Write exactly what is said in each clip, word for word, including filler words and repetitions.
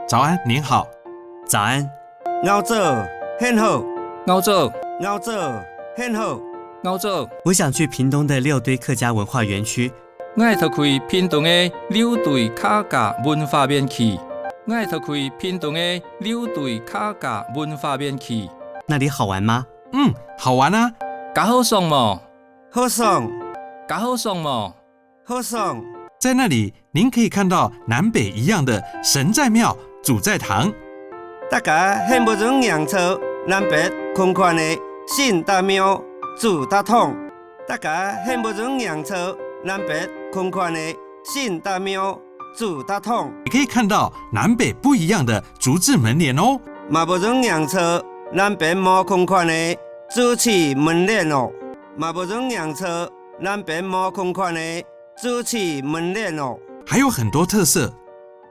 早安，您好。早安。 𠢕早，你好。 𠢕早， 𠢕早，你好。 𠢕早， 你好。 我想去屏东的六堆客家文化园区。𠊎討去屏東个六堆客家文化園區。𠊎討去屏東个六堆客家文化園區。那裡好玩嗎？ 嗯，好玩啊。 該好爽無？ 好爽。 該好爽無？ 好爽。 在那裡，您可以看到南北一樣的神在廟、祖在堂。 大家係無容䀴著南北共款个神在廟、祖在堂。 大家係無容䀴著南北共款个神在廟、祖在堂。 也可以看到南北不一樣的竹製門簾哦。 嘛無容䀴著南北無共款个竹製門簾哦。 嘛無容䀴著南北無共款个竹製門簾哦。 還有很多特色。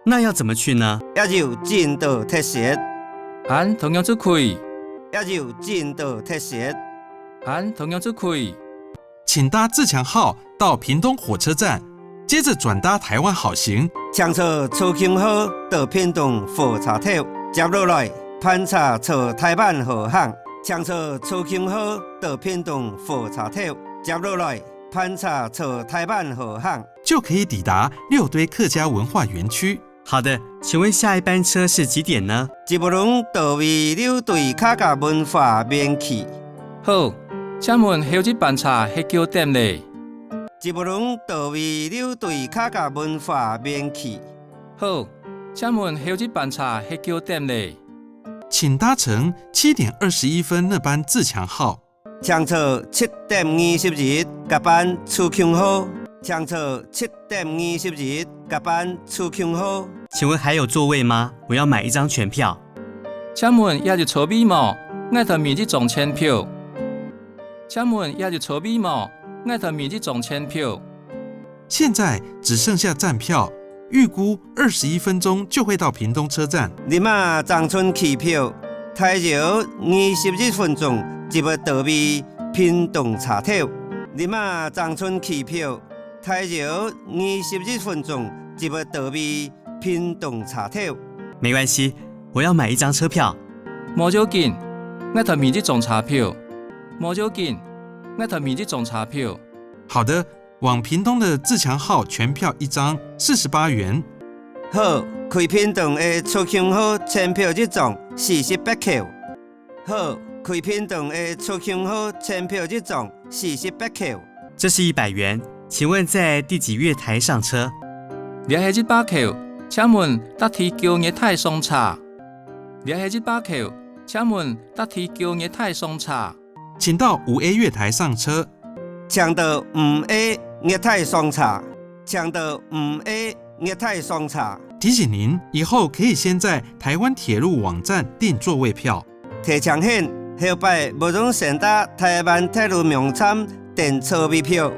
那要怎麼去呢？ 也有真多特色。 恁樣討仰子去？ 也有真多特色。 恁樣討仰子去？ 請搭自強號到屏東火車站，接著轉搭台灣好行。 請坐自強號到屏東火車頭，接落來盤車坐台灣好行。 請坐自強號到屏東火車頭，接落來盤車坐台灣好行。 就可以抵達六堆客家文化園區。 好的，請問下一班車是幾點呢？ 就無論到位六堆客家文化園區。 好，請問後一班車係幾點咧？ 就無論到位六堆客家文化園區。 好，請問後一班車係幾點咧？ 請搭乘七點二十一分那班自強號。 請坐七點二十一該班自強號。 請坐七點二十一該班自強號。 請問還有座位嗎？我要買一張全票。 請問也有座位無？𠊎討買一張全票。 請問也有座位無？𠊎討買一張全票。 現在只剩下站票，預估二十一分鐘就會到屏東車站。 這馬正伸徛票，大約二十一分鐘就會到位屏東車頭。 這馬正伸徛票，大約二十一分鐘就會到位屏東車頭。 沒關係，我要買一張車票。 無要緊，𠊎討買一張車票。 無要緊，𠊎討買一張車票。 好的，往屏東的自強號全票一張，四十八元。 好，去屏東个自強號全票一張，四十八箍。 好，去屏東个自強號全票一張，四十八箍。 這是一百元，請問在第幾月台上車？ 這係一百箍，請問搭第幾月台上車？ 這係一百箍，請問搭第幾月台上車？ 請到五A月台上車。 請到五A月台上車。 請到五A月台上車。 提醒您，以後可以先在台灣鐵路網站訂座位票。 提醒你，後擺無論先在台灣鐵路網站訂座位票。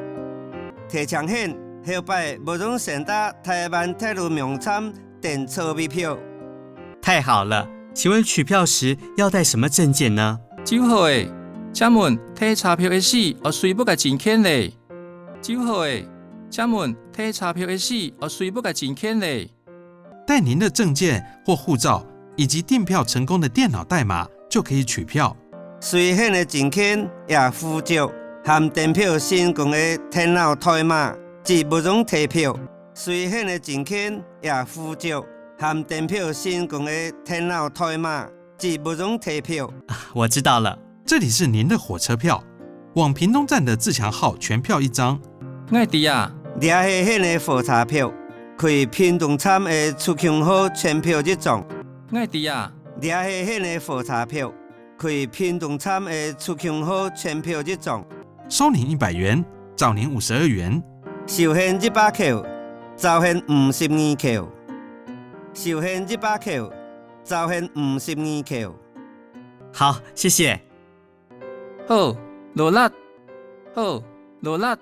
提醒你，後擺無論先在台灣鐵路網站訂座位票。 太好了，請問取票時要帶什麼證件呢？ 就好咧，請問提車票个時愛隨麼个證件咧？ 就好咧，請問提車票个時愛隨麼个證件咧？ 帶您的證件或護照，以及訂票成功的電腦代碼，就可以取票。 隨你个證件也護照，和訂票成功个電腦代碼，就無容提票。 隨你个證件也護照，和訂票成功个電腦代碼，就無容提票。 我知道了。 這裡是您的火車票，往屏東站的自強號全票一張。 𠊎知啊。 這係你个火車票，去屏東站个自強號全票一張。 𠊎知啊。 這係你个火車票，去屏東站个自強號全票一張。 收您一百元，找您五十二元。 收你一百箍，找你五十二箍。 收你一百箍，找你五十二箍。 好，謝謝。 好，勞力。 好，勞力。